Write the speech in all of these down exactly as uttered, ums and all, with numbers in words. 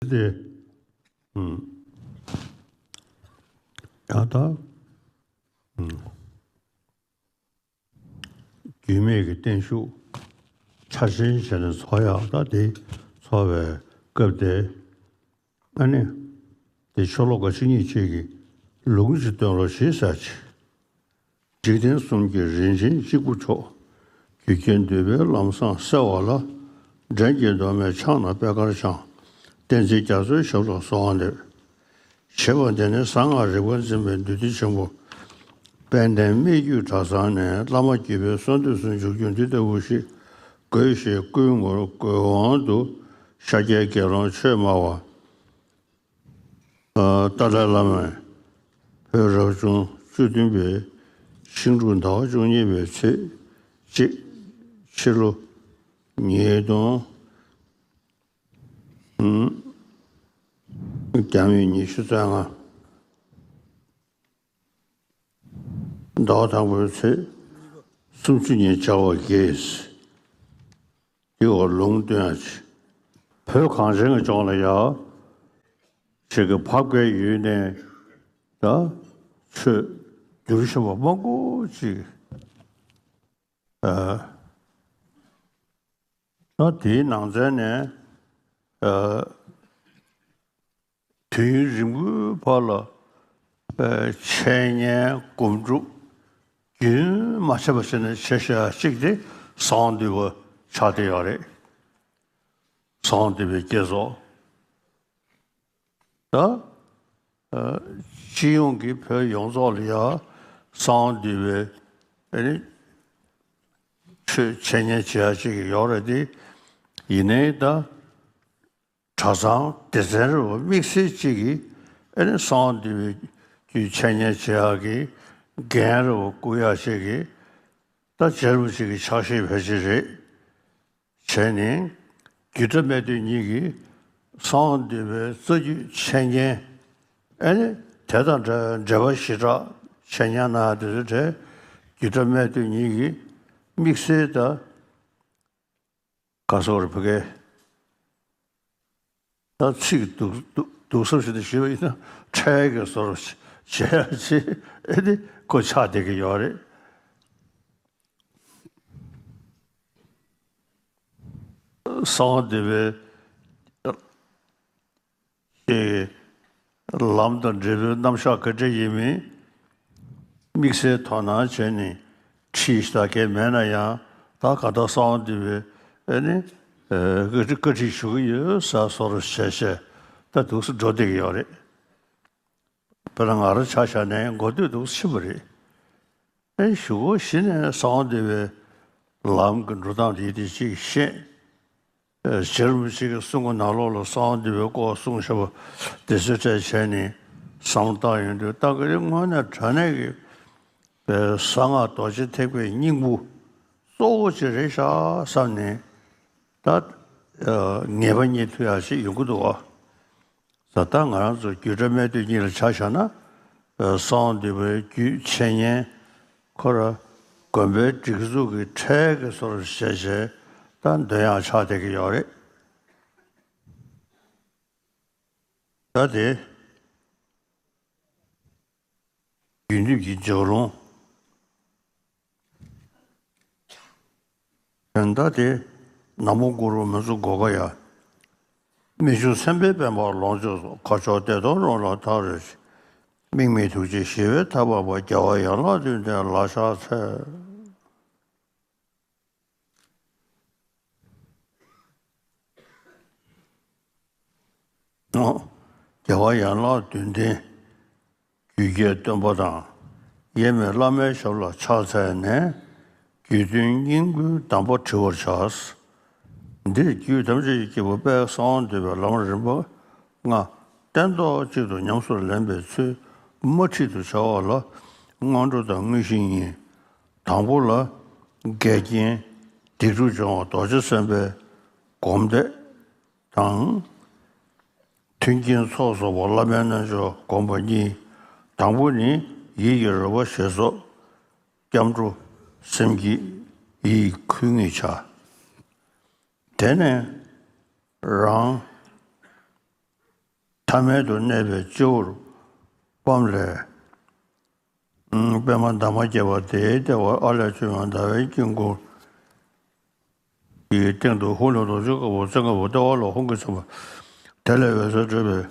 དེ། ཡང་དག་རྒྱུད་སྨད་ཀྱི་བརྟན་བཞུགས་འཆར་ཅན་བྱས་ནས་ཚོགས་ཡག་ད་དེ་ཚོགས་པའི་སྐབས་དེ། ཨ་ནི། དེ་ཤོ་ལོ་ཀ་བཅུ་གཉིས་གཅིག་གི་ལུང་ཅིག་སྟོན་རོགས་ཞེས་ཟེར་གྱི། འཇིག་རྟེན་གསུམ་གྱི་རིན་ཆེན་གཅིག་པུ་འཕྲོག་རྒྱུད་ཀྱི་འདུས་པའི་ལམ་བཟང་སེལ་བ་ལ། འགྲན་གྱི་མདོ་སྨད་ཕྱག་ན་པད་དཀར་འཆང་། བསྟན་འཛིན་རྒྱ་མཚོའི་ཞབས་ལ་གསོལ་བ་འདེབས། ཞེས་པ་འདི་ནི་གསང་སྔགས་རིག་པ་འཛིན་པའི་འདུས་སྡེ་ཆེན་པོ་དཔལ་ལྡན་སྨད་རྒྱུད་གྲྭ་ཚང་ནས་བླ་མ་བརྒྱུད་པའི་གསོལ་འདེབས་སུ་འཇུག་རྒྱུ་འདི་ལྟ་བུ་ཞིག་དགོས་ཞེས་བསྐུལ་ངོར་དགོས་དབང་དུ་ཤཱཀྱའི་དགེ་སློང་ཆོས་སྨྲ་བ། ཏཱ་ལའི་བླ་མས་བོད་རབ་བྱུང་བཅུ་བདུན་པའི་ཤིང་འབྲུག་ཟླ་བ་བཅུ་གཉིས་པའི་ཚེས་གཅིག་ཕྱི་ལོ་ཉིས་སྟོང་། ཨུམ། རྒྱ་མིའི་ཉི་ཤུ་རྩ་ལྔ། ཟླ་བ་དང་པོའི་ཚེས་སུམ་ཅུ་ཉིན་བྱ་བ་གིས། དེ་འོག་ལུང་སྟོན་ཡ་ཆེ། བོད་གངས་ཅན་གྱི་ལྗོངས་ལ་ཡ། ཞིག་གི་ཕབ་སྐད་ཡུལ་ནས་ད་ཆོས་བསྒྱུར་བཞིན་པ་མང་པོ་ཅིག་ཨ། ད་དེའི་ནང་ཚན་ནས་ཨ། དུས་ཡུན་རིང་པོའི་བར་ལ་འཆད་ཉན་སྒོམ་སྒྲུབ་རྒྱུན་མ་ཆད་པ་བྱས་ནས་བྱས་བཞག་ཅིག་དེ་གསང་འདུས་པ་ཆགས་བསྡད་ཡོད་རེད། གསང་འདུས་པའི་བསྐྱེད་རྫོགས། ད་སྤྱི་ཡོངས་ཀྱི་བོད་ཡོངས་རྫོགས་ལ་ཡང་གསང་འདུས་པའི་ཨ་ནི་ཆོས་འཆད་ཉན་བྱེད་ཡག་ཅིག་ཡོད་རེད་དེ། ཡིན་ནའི་ད། གྲྭ་ཚང་སྡེ་ཚན་རེ་བ་དམིགས་བསལ་གཅིག་གིས་ཨ་ནི་གསང་འདུས་པའི་རྒྱུད་འཆད་ཉན་བྱེད་ཡག་གི་འགན་རེ་བ་བསྐུར་ཡག་ཅིག་གིས་ད་རྗེ་རིན་པོ་ཆེ་གི་ཕྱག་བཞེས་ཕལ་ཆེར་རེད། བྱས་ནས་རྒྱུད་གྲྭ་སྨད་སྟོད་གཉིས་ཀྱིས་གསང་འདུས་པའི་རྩ་རྒྱུད་འཆད་ཉན་ཨ་ནི་དེ་དང་འབྲེལ་བ་ཞེ་དྲག་འཆད་ཉན་གནང་ཡག་དེ་ཚོའི་གྲས་རྒྱུད་གྲྭ་སྨད་སྟོད་གཉིས་ཀྱིས་དམིགས་བསལ་ད། ག་སོགས་རེ་ཕ་གི། ད་ཚིག་སྡུག་སྡུག་སྡུག་སོ་ཞིག་ཏུ་ཞུས་པ་ཡིན་ན་འཕྲལ་གྱི་བཟོ་འདྲ་བྱེད་ཡག་ཅིག་ཨེ་དེ་ཁོ་ཆགས་བསྡད་ཀྱི་ཡོད་རེད། གསང་བ་འདུས་པའི་ལམ་དང་འབྲས་བུའི་རྣམ་གཞག་ག་འདྲ་ཡིན་མིན་དམིགས་བསལ་དོ་སྣང་བྱས་ནས་ཁྲིད་ཞིག་ག་གེ་མེད་ན་ཡང་ད་ག་ད་གསང་བ་འདུས་པའི་ཨ་ནི་བཀའ་ཁྲིད་ཞུ་གི་ཡོད་ཟེར་བཟོ་འདྲ་བྱས་བྱས་ད་འདུག་སེ་འགྲོ་བསྡད་ཀྱི་ཡོད་རེད། དཔེར་ན་ང་རང་ཆ་བཞག་ནས་འགོ་སྟོད་འདུག་སེ་ཕྱིན་པ་རེད། ཨེ་གཞུག་གུ་གཞི་ནས་གསང་བ་འདུས་པའི་ལམ་གྱི་འགྲོ་སྟངས་དེ་དེ་ཅིག་ཤེས། རྗེ་རིན་པོ་ཆེ་གི་གསུང་གི་ནང་ལོགས་ལ་གསང་བ་འདུས་པའི་སྐོར་གསུངས་བཞག་པ་དེ་ཚོའི་གྲས་བྱས་ནས་བསམ་བློ་བཏང་ཡོང་དུས་ད་ག་རེ་དངོས་གནས་དྲང་གནས་ཀྱི་གསང་སྔགས་རྡོ་རྗེ་ཐེག་པའི་སྙིང་པོ་གཙོ་བོ་ཅིག་རེད་ཤག་བསམ་ནས་ད་ངེས་པ་རྙེད་ཐུབ་ཡག་ཅིག་ཡོང་གི་འདུག་བ། ད་ལྟ་ང་རང་ཚོ་རྒྱུད་གྲྭ་སྨད་སྟོད་གཉིས་ལ་ཆ་བཞག་ན། གསང་བ་འདུས་པའི་རྒྱུད་འཆད་ཉན་ཁོ་ར་དགོན་པའི་སྒྲིག་འཛུགས་ཀྱི་ཁྲལ་གྱི་བཟོ་འདྲ་བྱས་བྱས་ད་འདོན་ཡག་ཆགས་བསྡད་ཀྱི་ཡོད་རེད། ད་དེ་རྒྱུད་འདུས་ཀྱི་ལྗགས་ལུང་། དོན་དག་དེ་ནག་མོ་གུ་རུ་མི་བཟོ་གོ་ག་ཡ། རྨད་བྱུང་སེམས་དཔའི་པདྨ་ལོངས་སྤྱོད་རྫོགས། མཁའ་མཆོག་བདེ་སྟོང་རང་ལ་ཐག་རིང་ཞིང་། དམིགས་མེད་ཐུགས་རྗེ་ཞི་བའི་ཐག་པ་འབར། རྒྱལ་བ་ཡན་ལག་བདུན་ལྡན་ལ་ཕྱག་འཚལ། རྒྱལ་བ་ཡན་ལག་བདུན་ལྡན་རྒྱུད་རྒྱལ་སྟོན་པ་དང་། དབྱེར་མེད་བླ་མའི་ཞབས་ལ་ཕྱག་འཚལ་ནས། རྒྱུད་དོན་སྙིང་པོའི་གདམས་པ་དྲི་བར་བྱ། འདིར་རྒྱུད་ཐམས་ཅད་ཀྱི་སྐྱེས་བུ་དཔལ་གསང་བ་འདུས་པའི་ལམ་རིམ་པ་ལྔ་སྟན་ཐོག་གཅིག་ཏུ་ཉམས་སུ་ལེན་པའི་ཚུལ་དམར་ཁྲིད་དུ་བྱ་བ་ལ་སྔོན་འགྲོ་དང་དངོས་གཞི་གཉིས། དང་པོ་ལ་འགལ་རྐྱེན་སྡིག་སྒྲིབ་སྦྱོང་བ་རྡོ་རྗེ་སེམས་དཔའི་སྒོམ་བཟླས་དང་། མཐུན་རྐྱེན་ཚོགས་རྫོགས་པ་བླ་མའི་རྣལ་འབྱོར་བསྒོམ་པ་གཉིས། དང་པོ་ནི་ཡིད་ཀྱི་རོལ་པ་ཞེས་སོགས་སྐྱབས་འགྲོ་སེམས་བསྐྱེད་ཡིད་ཁུ་ངེས་བྱ། དེ་ནས་རང་ ཐ་མལ་དུ་གནས་པའི་སྤྱི་བོར་སྤམ་ལས། པདྨ་འདབ་མ་བརྒྱད་པ་དེའི་ལྟེ་བར་ཨ་ལས་བྱུང་བའི་ཟླ་བའི་དཀྱིལ་འཁོར་གྱི་སྟེང་དུ་ཧཱུྃ་ལས་རྡོ་རྗེ་དཀར་པོ་ཙོང་ཁ་པོ་ལྟེ་བ་ལ་ཧཱུྃ་གིས་མཚན་པ། དེ་ལས་འོད་ཟེར་འཕྲོས་པས།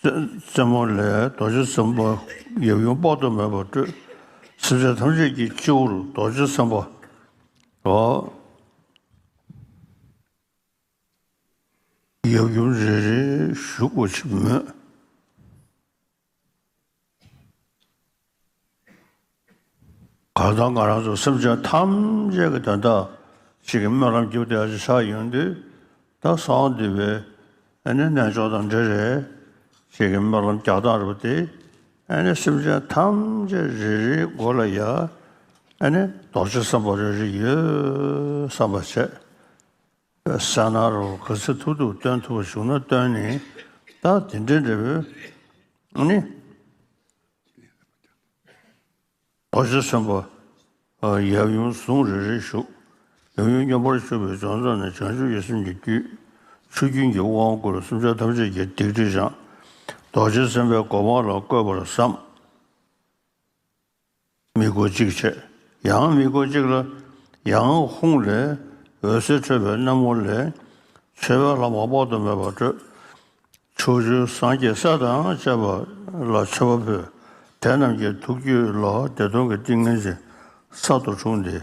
རྩེ་རྩེ་མོ་ལས་རྡོ་རྗེ་སེམས་དཔའ་ཡབ་ཡུམ་དཔག་ཏུ་མེད་པ་སྤྲོས། སེམས་ཅན་ཐམས་ཅད་ཀྱི་སྤྱི་བོར་རྡོ་རྗེ་སེམས་དཔའ་འོ་ཡབ་ཡུམ་རེ་རེ་བཞུགས་པ་ཞིག་མོད། གང་ལྟར་ང་རང་ཚོ་སེམས་ཅན་ཐམས་ཅད་ཀྱི་དོན་དག་ཅིག་གི་སྨོན་ལམ་རྒྱབ་བསྡད་ཡ་ཅིག་ཆགས་ཡོང་དུས། ད་གསང་བ་འདུས་པའི་ཨ་ནི་རྣལ་འབྱོར་དང་འབྲེལ་བའི་ཅིག་གི་སྨོན་ལམ་རྒྱག་སྟངས་རེད་པ་དེ། ཨ་ནི་སེམས་ཅན་ཐམས་ཅད་རེ་རེའི་མགོ་ལ་ཡ་ཨ་ནི་རྡོ་རྗེ་སེམས་དཔའ་རེ་རེ་ཡོད་བསམ་པ་བྱས། གསལ་སྣང་རུ་ག་ཚོད་ཐུབ་ཐུབ་སྟོན་ཐུབ་པ་བྱུང་ན་སྟོན་ནས། ད་དེ་འདྲའི་འདྲ་བོའི་ནི་རྡོ་རྗེ་སེམས་དཔའ་ཡབ་ཡུམ་ཟུང་རེ་རེ་བཞུགས། ཡབ་ཡུམ་མངོན་པར་བཞུགས་པའི་བྱང་ས་ནས་བྱང་ཆུབ་ཀྱི་སེམས་ཀྱི་རྒྱུད་ཆུ་རྒྱུན་གྱི་དབང་བསྐུར། སེམས་ཅན་ཐམས་ཅད་ཀྱི་སྡིག་སྒྲིབ་སྦྱངས། རྡོ་རྗེ་སེམས་དཔའི་གོ་འཕང་ལ་བཀོད་པར་བསམ། དམིགས་སྐོར་གཅིག་བྱས། ཡང་དམིགས་སྐོར་གཅིག་ལ། ཡང་ཧཱུྃ་ལས་འོད་ཟེར་འཕྲོས་པའི་སྣེ་མོ་ལས་མཆོད་པའི་ལྷ་མོ་དཔག་ཏུ་མེད་པ་སྤྲོས། ཕྱོགས་བཅུའི་སངས་རྒྱས་སྲས་དང་བཅས་པ་ལ་མཆོད་པ་ཕུལ། དེ་རྣམས་ཀྱི་ཐུགས་རྒྱུད་ལ་བདེ་སྟོང་གི་ཏིང་ངེ་འཛིན་གསར་དུ་འཁྲུངས་ཏེ།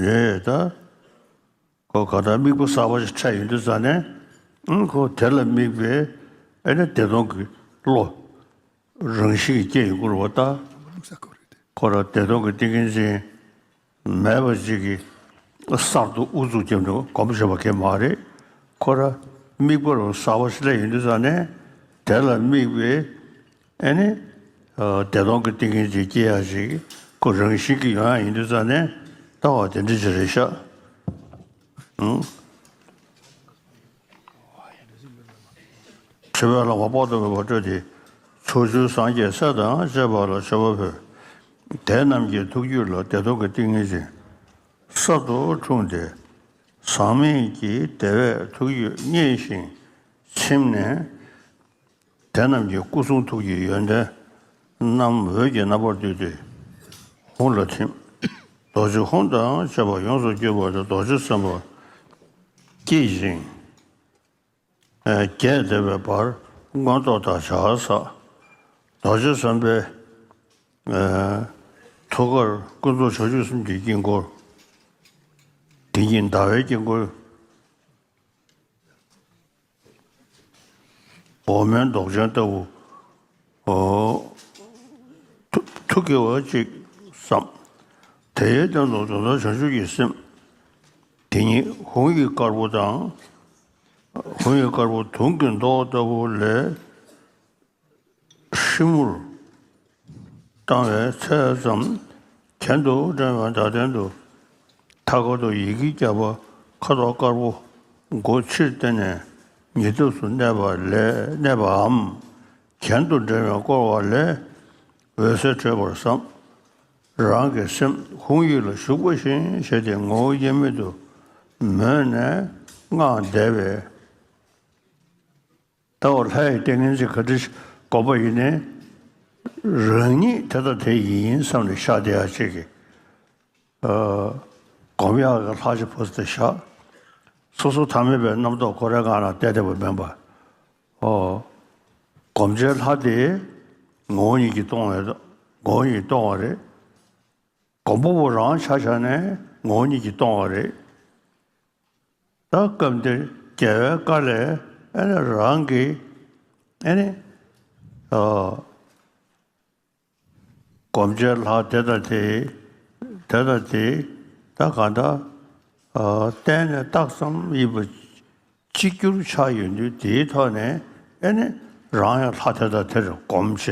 རེད་ད། ཁོ་ག་ད་དམིགས་པ་གསར་པ་ཞིག་འཕྲད་ཡོང་དུས་ཙ་ནས། ཨང་ཁོ་དེ་ལ་དམིགས་པའི་ཨ་ནི་བདེ་སྟོང་གི་བློ་རང་བཞིན་གྱིས་སྐྱེ་ཡོང་གི་རེད་པ་ད། ཁོ་རང་བདེ་སྟོང་གི་ཏིང་ངེ་འཛིན་མེད་པ་ཅིག་གིས་གསར་དུ་ཨུ་ཚུགས་བརྒྱབ་ནས་སྒོམ་བྱེད་པ་གང་མ་རེད། ཁོ་རང་དམིགས་པ་རང་གསར་པ་ཞིག་སླེབས་ཡོང་དུས་ཙ་ནས། དེ་ལ་དམིགས་པའི་ཨ་ནི། བདེ་སྟོང་གི་ཏིང་ངེ་འཛིན་སྐྱེ་ཡ་ཞིག་ཁོ་རང་བཞིན་གྱིས་ཡོང་ཡ་ཡིན་དུས་ཙ་ནས། ལྟ་བ་དེ་འདྲ་ཅིག་རེད་ཤག་ཨང་། མཆོད་པའི་ལྷ་མོ་དཔག་ཏུ་མེད་པ་སྤྲོས་ཏེ། ཕྱོགས་བཅུའི་སངས་རྒྱས་སྲས་དང་བཅས་པ་ལ་མཆོད་པ་ཕུལ། དེ་རྣམས་ཀྱི་ཐུགས་རྒྱུད་ལ་བདེ་སྟོང་གི་ཏིང་ངེ་འཛིན་གསར་དུ་འཁྲུངས་ཏེ། ཟག་མེད་ཀྱི་བདེ་བས་ཐུགས་རྒྱུད་མཉེས་ཤིང་ཚིམ་ནས། དེ་རྣམས་ཀྱི་སྐུ་གསུང་ཐུགས་ཀྱི་ཡོན་ཏན་རྣམས་འོད་ཀྱི་རྣམ་པར་བསྡུས་ཏེ་ཧཱུྃ་ལ་ཐིམ། རྡོ་རྗེ་ཧཱུྃ་དང་བཅས་པ་ཡོངས་སུ་གྱུར་པ་དེ་རྡོ་རྗེ་སེམས་དཔའ་སྐྱེད་ཅིང་། རྒྱས་འདེབས་པའི་བར་མངོན་རྟོགས་དང་བྱ་བ་བསགས། རྡོ་རྗེ་སེམས་དཔའི་ཐུགས་ཀར་ཀུན་རྫོབ་བྱང་ཆུབ་སེམས་ཀྱི་དཀྱིལ་འཁོར། དེ་ཉིད་ཟླ་བའི་དཀྱིལ་འཁོར། འོག་མིན་མདོག་ཅན་ལྟ་བུ། ཨོ། ཐུགས་ཐུགས་དགྱེས་པ་ཅིག་བསམ། དེའི་སྟེང་དུ་དོན་དམ་བྱང་ཆུབ་ཀྱི་སེམས། དེ་ཉིད་ཧཱུྃ་ཡིག་དཀར་པོ་དང་། ཧཱུྃ་ཡིག་དཀར་པོ་དུང་གི་མདོག་ལྟ་བུ་ལས། ཧྲིལ་མོར་བཏང་བའི་ཚད་ཙམ་གྱེན་དུ་འགྲེང་བའི་ཟླ་སྟེང་དུ། མཐའ་འཁོར་དུ་ཡི་གེ་བརྒྱ་པ་ཁ་དོག་དཀར་པོ་མགོ་ཕྱིར་བསྟན་ནས་ཉེ་དུས་སུ་གནས་པ་ལས་གནས་པའམ། གྱེན་དུ་འགྲེང་བས་བསྐོར་བ་ལས་འོད་ཟེར་འཕྲོས་པར་བསམ། རང་གི་སེམས་ཧཱུྃ་ཡིག་ལ་ཞུགས་པ་བཞིན་བྱས་ཏེ་ངོ་བོ་དབྱེར་མེད་དུ་མོས་ནས་སྔགས་བཟླས་པས། ད་འོ་ལྷ་ཡི་ཏིང་ངེ་འཛིན་ག་འདྲ་ཞིག་སྒོམ་པ་ཡིན་ནའི། རང་ཉིད་དེ་དང་དེ་ཡིན་བསམ་ནས་བཞག་བསྡད་ཡ་ཅིག་གི། ཨ། སྒོམ་ཡག་གི་ལྷ་ཞིག་བུ་དེ་བཞག་སོ་སོ་ཐ་མལ་པའི་རྣམ་རྟོག་ཁོ་རའི་སྒང་ལ་བསྡད་བསྡད་པ་མིན་པ། ཨོ། སྒོམ་བྱའི་ལྷ་དེ་ངོ་བོ་ཉིད་ཀྱིས་སྟོང་བའི་ངོ་བོ་ཉིད་ཀྱིས་སྟོང་བ་རེད། སྒོམ་པ་པོ་རང་ཆ་བཞག་ནས་ངོ་བོ་ཉིད་ཀྱིས་སྟོང་བ་རེད། ད་སྐབས་འདིར་རྒྱལ་བའི་བཀའ་ལས་ཨ་ནི་རང་གིས་ཨ་ནི། ཨ། སྒོམ་བྱའི་ལྷ་དེ་དང་དེ། དེ་དང་དེ། ད་གང་ལྟར། ཨ། བརྟེན་ནས་རྟགས་ཙམ་ཡིན་པ་གཅིག་གྱུར་ཆགས་ཡོང་དུས་དེའི་ཐོག་ནས་ཨ་ནི་རང་ཡང་ལྷ་དེ་དང་དེར་སྒོམ་བྱས་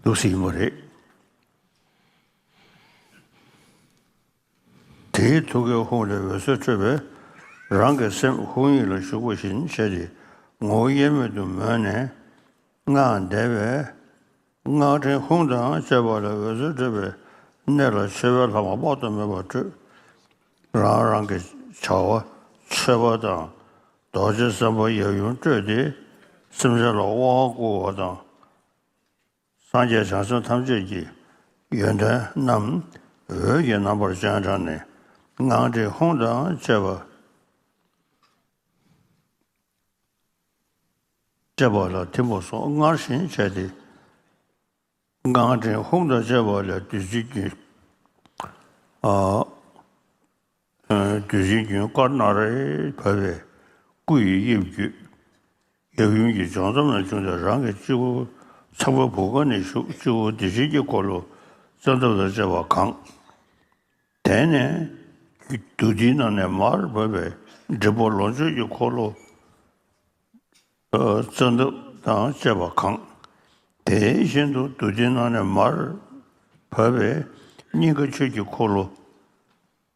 འདུག་སྲིད་ཡིན་པ་རེད། དེའི་ཐུགས་ཀའི་ཧཱུྃ་ལས་འོད་ཟེར་འཕྲོས་པས། རང་གི་སེམས་ཧཱུྃ་ཡིག་ལ་ཞུགས་པ་བཞིན་བྱས་ཏེ་ངོ་བོ་དབྱེར་མེད་དུ་མོས་ནས་སྔགས་བཟླས་པས། སྔགས་ཕྲེང་ཧཱུྃ་དང་བཅས་པ་ལས་འོད་ཟེར་འཕྲོས་པའི་སྣེ་ལ་མཆོད་པའི་ལྷ་མོ་དཔག་ཏུ་མེད་པ་སྤྲོས། རང་རང་གི་བྱ་བ་མཆོད་པ་དང་རྡོ་རྗེ་སེམས་དཔའ་ཡབ་ཡུམ་སྤྲོས་ཏེ། སེམས་ཅན་ལ་དབང་བསྐུར་བ་དང་། སངས་རྒྱས་བྱང་སེམས་ཐམས་ཅད་ཀྱི་ཡོན་ཏན་རྣམས་འོད་ཀྱི་རྣམ་པར་སྤྱན་དྲངས་ནས་སྔགས་ཕྲེང་ཧཱུྃ་དང་བཅས་པ་བཅས་པ་ལ་ཐིམ་པ་སོགས་སྔར་བཞིན་བྱས་ཏེ། སྔགས་ཕྲེང་ཧཱུྃ་དང་བཅས་པ་ལས་བདུད་རྩིའི་རྒྱུན། ཨ། བདུད་རྩིའི་རྒྱུན་དཀར་ནག་རལ་བབས་པའི་སྐུ་ཡི་དབྱིབས་བརྒྱུད། ཡབ་ཡུམ་གྱི་ལྗོངས་མཚམས་ལས་བྱུང་སྟེ་རང་གི་སྤྱི་བོ་ཚངས་པའི་བུ་ག་ནས་ཞུགས། སྤྱི་བོ་བདེ་ཆེན་གྱི་འཁོར་ལོ་ཙནྡ་དང་བཅས་པ་གང་། དེ་ནས་བདུད་རྩིའི་ནང་ནས་མར་བབས་པའི་འབྲས་བུ་ལོངས་སྤྱོད་ཀྱི་འཁོར་ལོ་ཙནྡ་དང་བཅས་པ་གང་། དེ་བཞིན་དུ་བདུད་རྩིའི་ནང་ནས་མར་བབས་པའི་སྙིང་ག་ཆོས་ཀྱི་འཁོར་ལོ།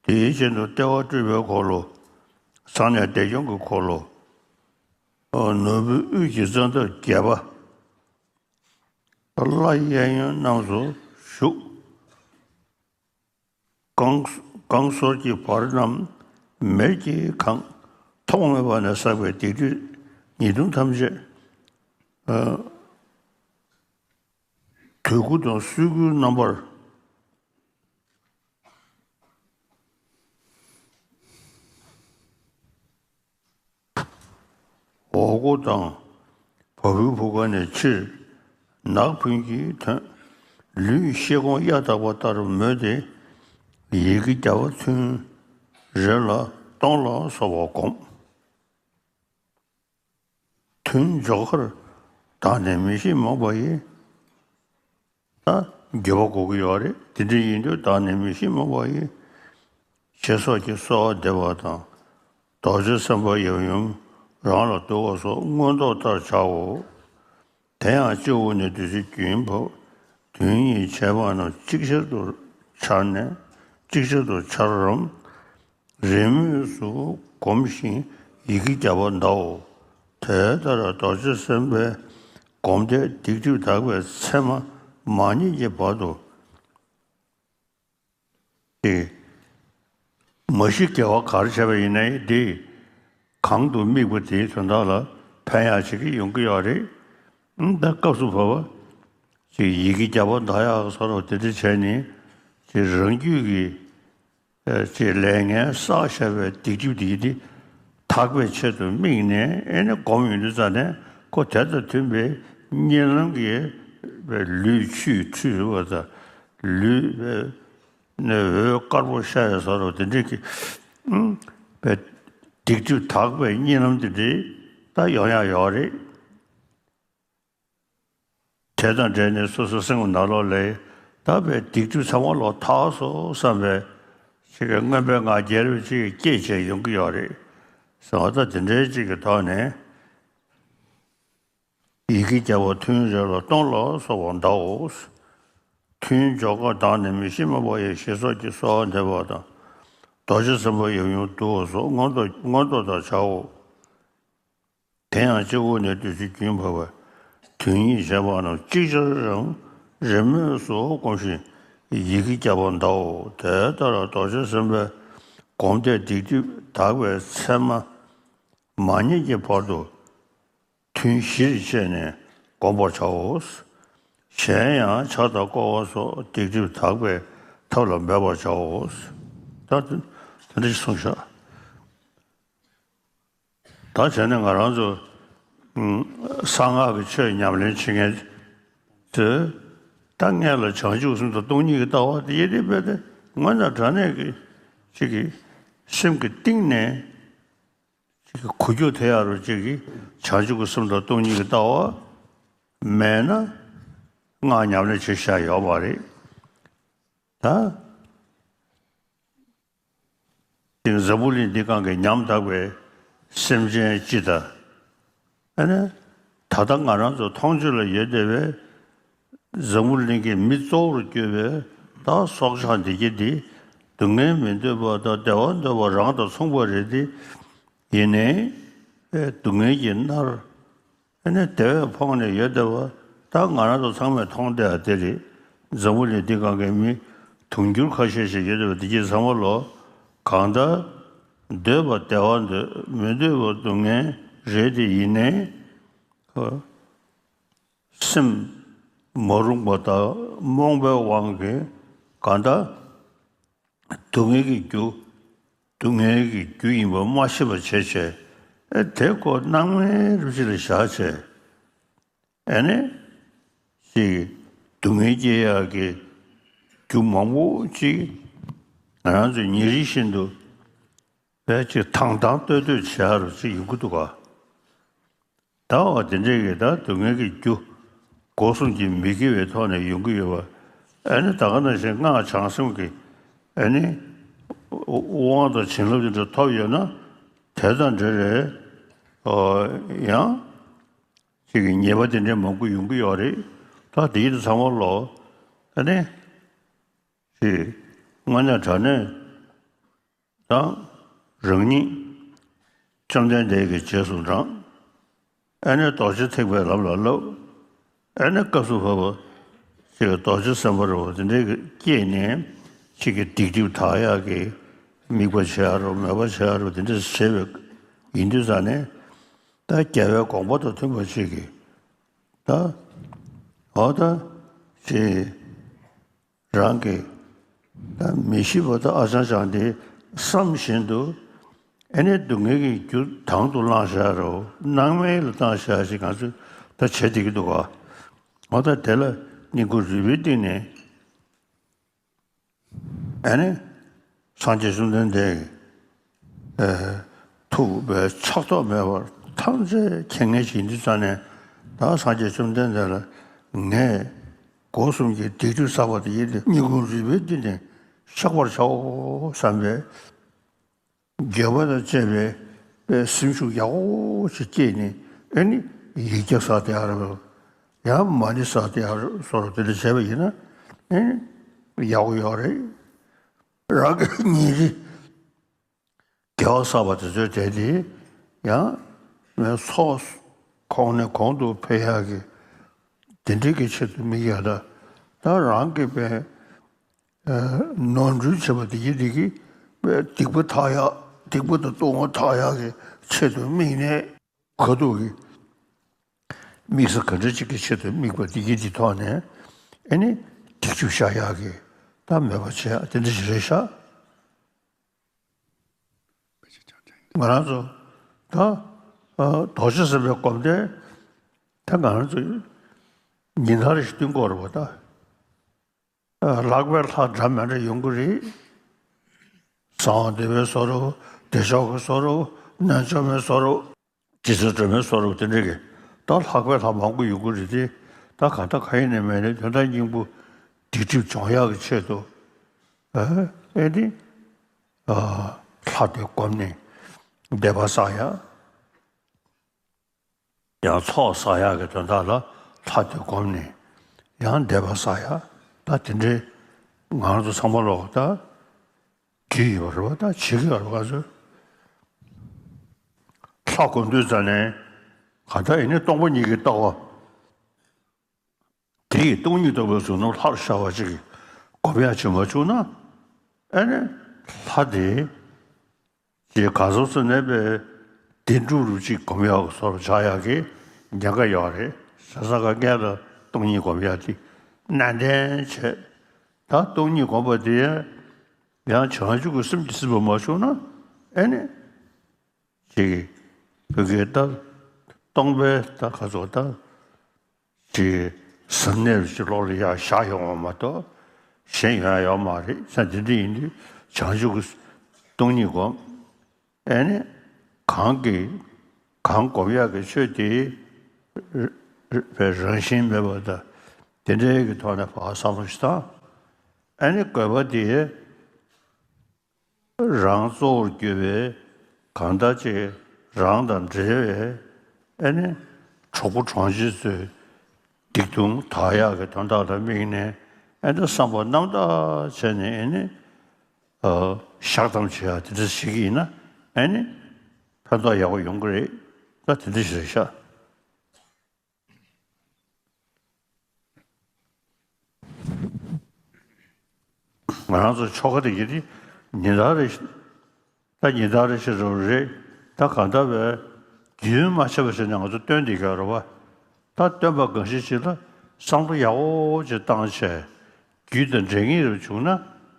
དེ་བཞིན་དུ་ལྟེ་བ་སྤྲུལ་པའི་འཁོར་ལོ། གསང་གནས་བདེ་སྐྱོང་གི་འཁོར་ལོ། ནོར་བུའི་དབུས་ཀྱི་ཙནྡ་བརྒྱད་པ། ལྷ་གཡས་གཡོན་རྣམས་སུ་བཞུགས། རྐང་རྐང་སོར་གྱི་བར་རྣམས་མེར་གྱིས་གང་། ཐོག་མེད་པ་ནས་བསགས་པའི་སྡིག་སྒྲིབ་ཉེས་ལྟུང་ཐམས་ཅད། དུད་ཁུ་དང་སོལ་ཁུའི་རྣམ་པར། འོག་སྒོ་དང་བ་སྤུའི་བུ་ག་ནས་ཕྱིར་ནག་ཕུན་གྱིས་ཐོན། ལུས་ཤེལ་གོང་གཡའ་དག་པ་ལྟར་མོས་ཏེ། ཡི་གེ་བརྒྱ་པ་ཐུན་རེ་ལ་སྟོང་ལ་སོགས་པ་བསྒོམ། ཐུན་མཇུག་ཁར་བདག་ནི་མི་ཤེས་རྨོངས་པ་ཡིས། ད་འགྱོད་པ་དགོས་ཀྱི་ཡོད་རེད། དེ་འདྲ་ཡིན་དུས་བདག་ནི་མི་ཤེས་རྨོངས་པ་ཡིས། ཞེས་སོགས་ཀྱིས་གསོལ་བ་འདེབས་པ་དང་། རྡོ་རྗེ་སེམས་དཔའ་ཡབ་ཡུམ་རང་ལ་བསྡུ་བ་སོགས་མངོན་རྟོགས་ལྟར་བྱའོ། དེ་ཡང་སྤྱི་བོ་ནས་བདུད་རྩིའི་རྒྱུན་བབས། དོན་གཉིས་བྱས་པ་རྣམས་ཅིག་ཅར་དུ་འཆར་ནས་ཅིག་ཅར་དུ་འཆར་རམ། རེས་མོས་སུ་བསྒོམ་ཞིང་ཡི་གེ་བརྒྱ་པ་བཟླའོ། དེ་ལྟར་རྡོ་རྗེ་སེམས་དཔའི་སྒོམ་བཟླས་སྡིག་སྒྲིབ་དག་པའི་མཚན་མ་མ་རྙེད་ཀྱི་བར་དུ། ཏེ། མ་གཞི་དགེ་བ་ག་རེ་བྱས་པ་ཡིན་ནའི་དེ། གང་དུ་དམིགས་པ་དེའི་དོན་དག་ལ་ཕན་ཡག་བྱེད་ཀྱི་ཡོང་གི་ཡོད་རེད། ཨང་། ད་སྐབས་སུ་བབ་པ། ཅིག་ཡི་གེ་བརྒྱ་པ་བཟླ་ཡག་སོགས་དེ་འདྲ་བྱས་ནས། ཅིག་རང་རྒྱུད་ཀྱི། ཨེ། ཅིག་ལས་ངན་བསགས་བཞག་པའི་སྡིག་སྒྲིབ་དེ་དེ་དག་པའི་ཆེད་དུ་དམིགས་ནས། ཨེ་ནས་སྒོམ་ཡོང་དུས་ཙ་ནས་ཁོ་དེ་དང་མཐུན་པའི་གཉིད་ལམ་གྱི་ལུས་ཆུས་ཁྲུས་བ་དང་། ལུས་ནས་འོད་དཀར་པོ་ཤར་ཡ་ཟེར་རོ། དེ་འདྲའི་གི་ཨུམ་པའི་སྡིག་སྒྲིབ་དག་པའི་གཉིད་ལམ་དེ་འདྲའི་ད་ཡོང་ཡ་ཡོད་རེད། དེ་དང་འབྲེལ་ནས་སོ་སོའི་སེམས་ནང་ལོགས་ལ་དག་པའི་སྡིག་སྒྲིབ་ཚང་མ་ལོག་དག་སོང་བསམ་པའི་ཅིག་གི་མངོན་པའི་ངང་རྒྱལ་བའི་ཅིག་སྐྱེས་བྱས་ཡོང་གི་ཡོད་རེད། ཟེར་བ་ད་དེ་འདྲའི་ཅིག་གི་ཐོག་ནས། ཡི་གེ་བརྒྱ་པ་ཐུན་རེ་ལ་སྟོང་ལ་སོགས་པ་བཟླའོ། ཐུན་མཇུག་ཁར་བདག་ནི་མི་ཤེས་རྨོངས་པ་ཡིས། ཞེས་སོགས་ཀྱིས་གསོལ་བ་འདེབས་པ་དང་། རྡོ་རྗེ་སེམས་དཔའ་ཡབ་ཡུམ་བསྡུ་བ་སོགས་མངོན་རྟོགས་མངོན་རྟོགས་ལྟར་བྱའོ། དེ་ཡང་སྤྱི་བོ་ནས་བདུད་རྩིའི་རྒྱུན་བབས་པའི་དོན་གཉིས་བྱས་པ་རྣམས་ཅིག་ཅར་རམ་རེས་མོས་སུ་བསྒོམ་ཞིང་ཡི་གེ་བརྒྱ་པ་བཟླའོ། དེ་ལྟར་རྡོ་རྗེ་སེམས་དཔའི་སྒོམ་བཟླས་སྡིག་སྒྲིབ་དག་པའི་མཚན་མ་མ་རྙེད་ཀྱི་བར་དུ། ཐུན་བཞིར་ཕྱེ་ནས་བསྒོམ་པར་བྱའོ། གཞན་ཡང་ཕྱག་དང་བསྐོར་བ་སོགས་སྡིག་སྒྲིབ་དག་པའི་ཐབས་ལ་འབད་པར་བྱའོ། ད་དེ་འདྲ་ཞིག་གསུངས་བཞག་ད་བྱས་ན་ང་རང་ཚོ་གསང་སྔགས་ཀྱི་ཆོས་ཉམས་ལེན་བྱེད་མཁན་ཚོས་ད་སྔོན་ལ་བྱང་ཆུབ་སེམས་དང་སྟོང་ཉིད་ཀྱི་ལྟ་བ་དེ་ཡེ་དེ་རྦད་དེ་དངོས་གནས་དྲང་གནས་ཀྱི་ཅིག་གི་སེམས་ཀྱི་གཏིང་ནས། ཅིག་གི་གོ་རྒྱུ་དེ་ཡང་རུ་ཅིག་གི་བྱང་ཆུབ་ཀྱི་སེམས་དང་སྟོང་ཉིད་ཀྱི་ལྟ་བ་མེད་ན་སྔགས་ཉམས་ལེན་བྱེད་བྱ་ཡོད་མ་རེད། ད་ཅིག་འཛམ་བུ་གླིང་འདི་སྒང་གི་ཉམ་ཐག་པའི་སེམས་ཅན་སྤྱི་དང་། ཨ་ནི་ད་ལྟ་ང་རང་ཚོ་མཐོང་ཆོས་ལ་ཡོད་བསྡད་པའི། འཛམ་བུ་གླིང་གི་མི་གཙོ་བོར་གྱུར་པའི་ད་སྲོག་ཆགས་འདི་གྱད་འདི། སྡུག་བསྔལ་མི་འདོད་པ་དང་བདེ་བ་འདོད་པ་རང་དང་མཚུངས་པ་རེད་དེ། ཡིན་ནའི་སྡུག་བསྔལ་གྱིས་མནར། ཨ་ནི་དེ་བས་ཕོངས་ནས་ཡོད་བསྡད་པ་ད་ང་རང་ཚོ་ཚང་མས་མཐོང་བསྡད་ཡ་དེ་རེད། འཛམ་བུ་གླིང་འདི་སྒང་གི་མི་དུང་ཕྱུར་ཁ་ཤས་ཤིག་ཡོད་བསྡད་པ་འདི་གྱད་ཚང་མ་ལོ། གང་ལྟར་འདོད་པ་བདེ་བ་འདོད། མི་འདོད་པ་སྡུག་བསྔལ་རེད་དེ། ཡིན་ནའི། སེམས་མ་རུངས་པ་དང་རྨོངས་པའི་དབང་གིས་གང་ལྟར་སྡུག་བསྔལ་གྱི་རྒྱུ། སྡུག་བསྔལ་གྱི་རྒྱུ་ཡིན་པ་མ་ཤེས་པ་བྱས་བྱས། ཨེ་དེ་ཁོ་སྣང་མེད་རུ་ཅིག་ལ་བཞག་བྱས། ཨ་ནི། ཅིག་སྡུག་བསྔལ་སྐྱེ་ཡག་གི་རྒྱུ་མང་པོ་ཅིག་ང་རང་ཚོས་ཉིན་རེ་བཞིན་དུ་བས་ཅིག་ཐང་ཐང་ལྟོས་ལྟོས་བྱེད་ཡག་རུ་ཅིག་ཡོང་གི་འདུག་ག། ད་བ་དེ་འདྲའི་གི་ད་སྡུག་བསྔལ་གྱི་རྒྱུ་སྒོ་གསུམ་གྱིས་མི་དགེ་བའི་ཐོག་ནས་ཡོང་གི་ཡོད་པ། ཨ་ནི་ད་ག་ནང་བཞིན་སྔགས་བྱང་སེམས་ཀྱི་ཨ་ནི་དབང་དང་བྱིན་རླབས་དེ་འདྲ་ཐོབ་ཡོད་ན། དེ་དང་འབྲེལ་བའི་ཡང་ཅིག་གི་ཉེས་པ་དེ་འདྲའི་མང་པོ་ཡོང་གི་ཡོད་རེད། ད་དེ་ཡིན་ཚང་མ་ལོ། ཨ་ནི་ཅིག་དངོས་གནས་དྲང་གནས་དང་རང་ཉིད་བཅོམ་ལྡན་འདས་ཀྱི་རྗེས་སུ་འབྲངས། ཨ་ནི་རྡོ་རྗེ་ཐེག་པའི་ལམ་ལ་བསླབ། ཨ་ནི་སྐབས་སུ་བབ་པ་ཅིག་རྡོ་རྗེ་སེམས་དཔའ་རུ་དེ་འདྲའི་སྐྱེས་ནས་ཅིག་གི་སྡིག་སྒྲིབ་དག་ཡག་གི་དམིགས་པ་བྱེད་ཡག་རུ་མོས་པ་བྱེད་ཡག་རུ་དེ་འདྲ་བྱེད་པའི་ཡིན་དུས་ཙང་ནས། ད་རྒྱལ་བའི་དགོངས་པ་དང་མཐུན་པ་ཅིག་གི་ད་འོ་ད་ཅིག་རང་གི་ད་མི་ཤི་བ་དང་ཨ་ཅང་ཅང་དེ་བསམ་བཞིན་དུ། ཨེ་ནས་སྡུག་བསྔལ་གྱི་རྒྱུ་དང་དུ་བླངས་བཞག་རོ། སྣང་མེད་ལ་བཏང་བཞག་ཞིག་ང་ཚོས་ད་བྱེད་བསྡད་ཀྱི་འདུག་ག། འོ་ད་དེ་ལ་སྙིང་ཁུང་རུས་པའི་གཏིང་ནས། ཨེ་ནས་སངས་རྒྱས་བཅོམ་ལྡན་འདས་ཀྱི་ཐུགས་པའི་ཆགས་ཐོགས་མེད་པར་ཐམས་ཅད་མཁྱེན་མཁན་ཞིག་ཡིན་དུས་ཙང་ནས། ད་སངས་རྒྱས་བཅོམ་ལྡན་འདས་ལ་ངས་སྒོ་གསུམ་གྱི་སྡིག་སྒྲིབ་བསགས་པ་དེ་ཡིན་ཏེ་སྙིང་ཁུང་རུས་པའི་གཏིང་ནས་བཤགས་པར་བྱའོ་བསམ་པའི་འགྱོད་པ་དང་བཅས་པའི་པའི་སེམས་ཤུགས་ཡག་པོ་ཞིག་སྐྱེས་ནས། ཨེ་ནི་ཡིག་བརྒྱ་བསགས་ཏེ་ཡར་ཡང་མ་ཎི་བསགས་ཏེ་ཡར་སོར་དེ་འདྲ་བྱས་པ་ཡིན་ན། ཨེ་ནི་ཡག་པོ་ཡོད་རེད། རང་གི་ཉིན་རེ་དགེ་བ་བསགས་པ་དེ་ཚོའི་གྲས་དེ་ཡང་ཚོགས་གོང་ནས་གོང་དུ་འཕེལ་ཡག་གི་དེ་འདྲའི་གི་ཆེད་དུ་དམིགས་ཡག་ད། ད་རང་གི་པའི་ནོར་འཁྲུལ་བྱེད་པ་དེ་གི་དེ་གི་སྡིག་པ་དག་ཡག་སྡིག་པ་དང་ལྟུང་བ་དག་ཡག་གི་ཆེད་དུ་དམིགས་ནས། ཁ་ཐུག་གི་དམིགས་ས་ག་འདྲ་ཅིག་གི་ཆེད་དུ་དམིགས་པ་དེ་གི་དེ་ཐོག་ནས། ཨེ་ནི་སྡིག་སྒྲིབ་བཤགས་ཡག་གི་ད་མོས་པ་བྱེད་ཡག་དེ་འདྲ་ཞིག་རེད་ཤག། ང་རང་ཚོ་ད་རྡོ་རྗེ་སེམས་དཔའི་སྒོམ་དེ་ད་ང་རང་ཚོ་ཉིན་ལྟར་རེ་ཞིག་བསྟུན་དགོས་རེད་པ་ད། ལྷག་པའི་ལྷ་འདྲ་མི་འདྲ་ཡོང་གི་རེད། གསང་བ་འདུས་པའི་བཟོ་འདྲ། བདེ་མཆོག་གི་བཟོ་འདྲ། རྣལ་འབྱོར་མའི་བཟོ་འདྲ། རྗེ་བཙུན་སྒྲོལ་མའི་བཟོ་འདྲ་དེ་འདྲ་གི། ད་ལྷག་པའི་ལྷ་མང་པོ་ཡོང་གི་རེད་དེ། ད་གང་ལྟར་གང་ཡིན་ནའི་མིན་ནའི་དོན་དག་སྙིང་པོ་སྡིག་སྒྲིབ་སྦྱོང་ཡག་གི་ཆེད་དུ། ཨེ་ནི་ལྷ་དེ་བསྒོམས་ནས་བཟླས་པ་བསགས་ཡག། ཡང་ཚོགས་བསགས་ཡག་གི་དོན་དག་ལ་ལྷ་དེ་བསྒོམས་ནས་ཡང་བཟླས་པ་བསགས་ཡག། ད་དེ་འདྲའི་ང་རང་ཚོ་ཚང་མ་ལོག་ད་རྒྱུས་ཡོད་རེད་པ། ད་བྱེད་ཀྱི་ཡོད་རེད་པ། ང་ཚོས་ལྷ་བསྒོམ་དུས་ཙ་ནས་གང་ལྟར་ཡིན་ནའི་སྟོང་པ་ཉིད་ཀྱིས་རྟོགས་པ། དེ་ཡི་སྟོང་ཉིད་རྟོགས་པའི་གཟུགས་རྣམས་ལྷར་ཤར་བ་ཅིག་སྒོམ་ཡག་བྱེད་མ་བཅུག་ན། ཨེ་ནི་ལྷ་དེ་ཅིག་ག་ཟེར་ཟེར་ནས་པའི་བདེན་གྲུབ་རུ་ཅིག་སྒོམ་ཡག་སོར་བྱ་ཡག་གི་ཉེན་ཁ་ཡོད་རེད། བྱས་ཙང་ཀ་སྔོན་ལ་སྟོང་ཉིད་སྒོམ་ཡག་དེ་ནན་ཏན་བྱས། ད་སྟོང་ཉིད་སྒོམ་པ་དེ་ཡང་བྱང་ཆུབ་ཀྱི་སེམས་ཀྱིས་ཟིན་པ་མ་བྱུང་ན། ཨེ་ནི་ཅིག་བོད་སྐད་ད་སྟོང་པའི་ད་ག་ཚོད་ད། ཅིག་ཟབ་གནད་ཅིག་བློ་ལ་ཡར་བཞག་ཡོང་བ་མ་གཏོགས་གཞན་ཡོང་ཡ་ཡོད་མ་རེད། ས་འདི་འདྲ་ཡིན་དུས་བྱང་ཆུབ་ཀྱི་སྟོང་ཉིད་སྒོམ། ཨེ་ནི་གང་གི་གང་སྒོམ་ཡག་གི་ཆོས་དེ་རང་བཞིན་མེད་པ་དང་དེ་འདྲའི་གི་ཐོག་ནས་ཕར་བསམ་བློ་ཞིག་བཏང་། ཨེ་ནི་དགོས་པ་དེ། རང་གཙོ་བོར་གྱུར་པའི་གང་ལྟར་ཅིག་རང་དང་འབྲེལ་བའི་ཨེ་ནི་གྲོགས་པོ་གྲོང་ཁྱེར་ཚོའི་སྡིག་ལྟུང་དག་ཡག་གི་དོན་དག་ལ་དམིགས་ནས། ཨེ་ནི་བསམ་པ་རྣམ་དག་བྱས་ནས་ཨེ་ནི་བཤགས་གཏམ་བྱེད་ཡག་དེ་འདྲ་ཞིག་ཡིན་ན། ཨེ་ནི་ཕན་ཐོགས་ཡག་པོ་ཡོང་གི་རེད། ད་དེ་འདྲ་ཞིག་རེད་ཤག། ང་རང་ཚོ་ཆོ་ག་དེ་གི་དེ་ཉིན་ལྟར་རེ་ད་ཉིན་ལྟར་རེ་བྱེད་རོགས་རེད། ད་གང་ལྟར་བས་རྒྱུན་མ་ཆད་པ་བྱས་ནས་ང་ཚོ་སྟོན་བསྡད་ཀྱི་ཡོད་རེད་བ། ད་སྟོན་པ་འགའ་ཤས་ཅིག་ལ་བསམ་བློ་ཡག་པོ་ཅིག་བཏང་བྱས་རྒྱུད་དང་འབྲེལ་ངེས་རུ་བྱུང་ན་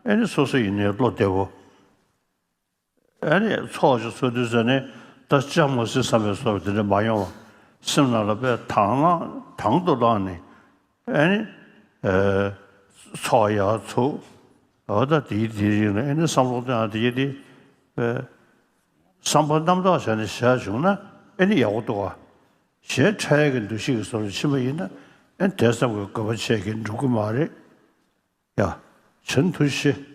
ཨེ་ནི་སོ་སོ་ཡིན་ནའི་བློ་བདེ་བོ། ཨེ་ནི་ཚོགས་ཅིག་འཚོགས་དུས་ཙ་ནས་ད་ཅང་མ་སྲིད་བསམ་པའི་བཟོ་འདྲ་དེ་འདྲ་མ་ཡོང་བ། སེམས་ནང་ལ་དཔེ་དང་བླངས་དང་དུ་བླངས་ནས་ཨེ་ནི་ཚོགས་ཡག་ཚུགས། འོ་ད་དེའི་དེའི་རིང་ལ་ཨེ་ནི་བསམ་བློ་བཏང་དེའི་དེ་བསམ་པ་རྣམ་དག་བྱས་ནས་བཞག་བྱུང་ན་ཨེ་ནི་ཡག་པོ་འདུག་ག་གཞན་འཕྲལ་གྱི་འདུ་ཤེས་ཀྱི་བཟོ་འདྲ་ཕྱིན་པ་ཡིན་ན་ཨེ་ནི་དེ་ཙམ་གྱི་དགོས་པ་བྱས་ཀྱི་འགྲུབ་ཀྱི་མ་རེད། ཡ། བྱང་ཐུ་ཤེ།